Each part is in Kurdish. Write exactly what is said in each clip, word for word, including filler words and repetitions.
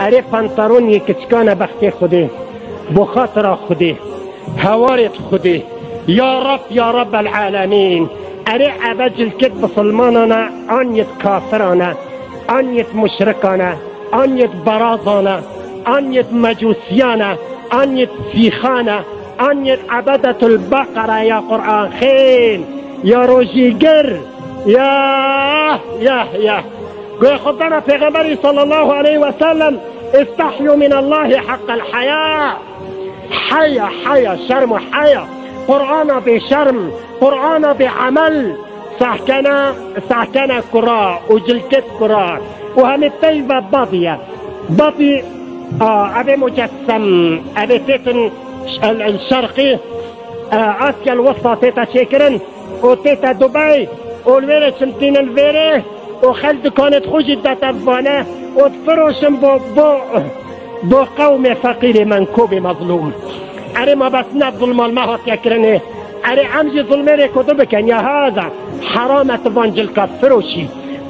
Erê pantaron yê kiçikan e bextê Xwedê, bo xatira Xwedê, hewarêt Xwedê. Ya Rab, ya Rabbel Alemîn. Erê eve cilkêt bisilmanan e, an yêt kafiran e, an yêt muşrikan e, an yêt barazan e, an yêt mecûsiyan e, an yêt sîxan e, an yêt ebedetul beqere ya Qur'an xên, ya rojîgir, ya, ya, ya. Goya xwedana Pêxemberî sallallahu aleyhi ve sellem, "İstahyu min Allahi haqqal haya." Haya, haya, şerm û haya. Qur'ana bê şerm, Qur'ana bê emel. Sahkene, sahkene kura û cilkêt kura. Û hemî peyva badî ye. Badî, a, evê mucessem, evê têtin ş-, el, el şerqî, e, Asya el Wusta tête çêkirin. û tête Dubey û li wêrê çimtînin vêrê û xelk dikanêt xwe jî dete vane û difiroşin bo, bo, bo qewmê feqîrê menkûbê mezlûm. Erê ma bes ne zulmal me hatiye kirinê. Erê em jî zulmê rê ku du bikin ya haza. Heram e tu van cilka firoşî.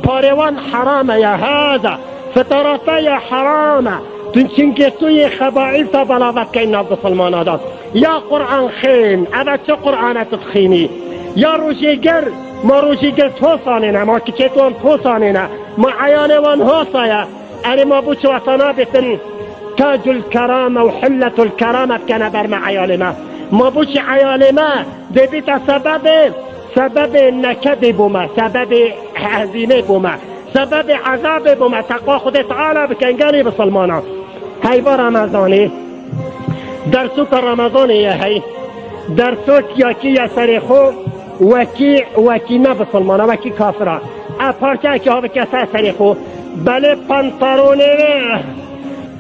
Parê wan heram e ya haza. Fitarata ya heram e. Tu çinkê tu yê xebaîsa bela vekey nav bisilmana de. Ya Qur'an xên, eve çi Qur'an e tu dixînî? Ya rojêger, ma rojêger tosanê ne, ma kiçêt wan tosanê ne, ma eyalê wan hosa ye. Erê ma bo çi wesa nabêtin tacul kerame û hulletul kerame bikene ber me eyalê me? Ma bo çi eyalê me dê bîte sebebê, sebebê nekedê bo me, sebebê hezînê bo me? Sebebê ezabê bo me, teqwa Xwedê Teala bikin gelê bisilmana. Heyva Remezanê, dersoka Remezanê ye hey. Dersok ya kî ye serê xwe, wekî, wekî ne bisilmana, wekî kafira. E parçeyekî ha bike ser serê xwe. Belê pantaronê ve,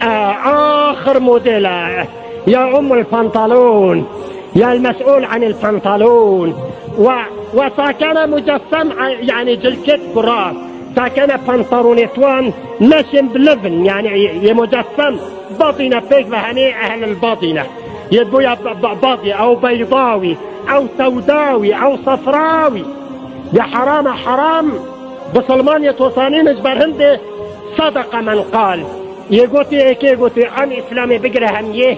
e, axir model e. Ya Ummul Pantalon. Ya el-mes'ul anil pantalon. Ve, ve sakene mucessem, e, yani cilkêt kura. Sakene pantaronêt wan neşên bilivin, yani yê mucessem badîne pêk ve hemê ehlil badîne. Yê boya ba-, ba-, badî, ew beydawî, ew sewdawî, ew sefrawî. Yê heram e heram, bisilman yê tosanîn ji ber hindê sadaqa men qal. Yê gotî, êkê gotî, em Îslamê bigire hemiyê,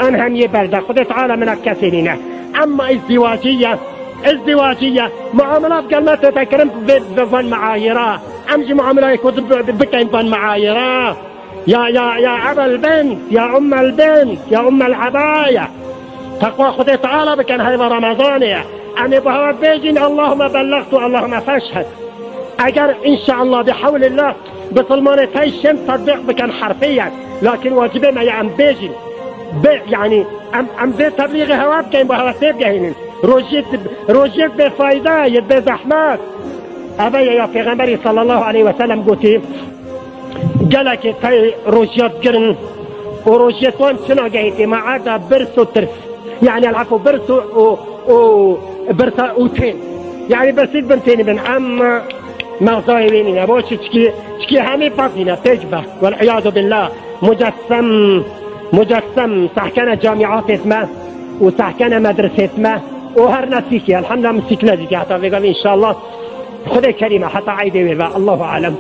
em hemiyê berde. Xwedê Teala mina kesê nîne. Emma îzdîwacî ye, îzdîwacî ye. Muamela bi gel me tête kirin bi, bi van meayîra. Em jî muamelayê ku bi, bi, bikeyn van meayîra. Ya, ya, ya ebel bint, ya ummel bint, ya ummel ebaya. Teqwa Xwedê Teala bikin heyva Remezanê ye. Em ê bi hewa bêjin, Allahümme bellextu, Allahümme feşhed. Eger, înşeallah, bi hewlillah, bisilmanê tey şên tedbîq bikin herfê ye. Lakin wacibê me ye em bêjin. Bê, yani, em, em vê teblîxê hewa bikeyn, bi hewa tê bigehînin. Rojiyê, rojiyê bê fayda, yê bê zehmet. Eve ye ya Pêxemberî sallallahu aleyhi ve sellem gotî, gelekê tey rojiyat girin û rojiyê wan çi nagehîtê me erda birs û tirs. Yani, el-efû, birs û, û, û birsa û tên. Yani, birsît bin têni bin, emma mexzayê wê nîne. Bo çi? Çikî, çikî hemî badîne, pêk be. Vel-iyadu billah. Mucessem, mucessem, sehkene camiatêt me û sehkene medresêt me û her ne sîkê. Elhamdülillah, min sîk nedîtî heta vêgavê, înşallah. Xwedê kerîm e, heta eydê wê ve, Allahu alem.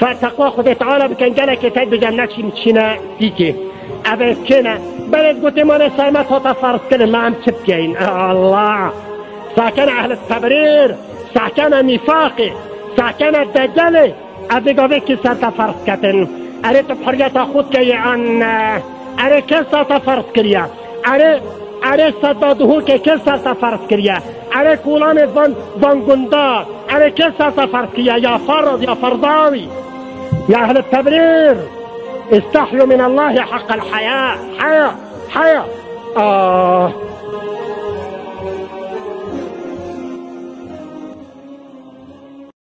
Fe teqwa Xwedê Teala bikin, gelekê tey bicem neçîn çîne sîkê. Ev ê kêne. Belê gotê mane sermet hata ferz kirin, me em çi bikeyin? Allah! Sakene ehli tebrîr, sakene nîfaqê, sakene decelê. Ev vê gavê kê ser te ferz ketin? Erê tu bi huriyeta xwe dikeyê an ne? Erê kê ser te ferz kiriye? Erê, erê seda duhokê kê ser te ferz kiriye? Erê kolanê van, van gunda, erê kê ser te ferz kiriye? Ya ferz, ya ferzawî. Ya ehli tebrîr, istahyu min Allahi haqqal haya. Haya, haya. Ah.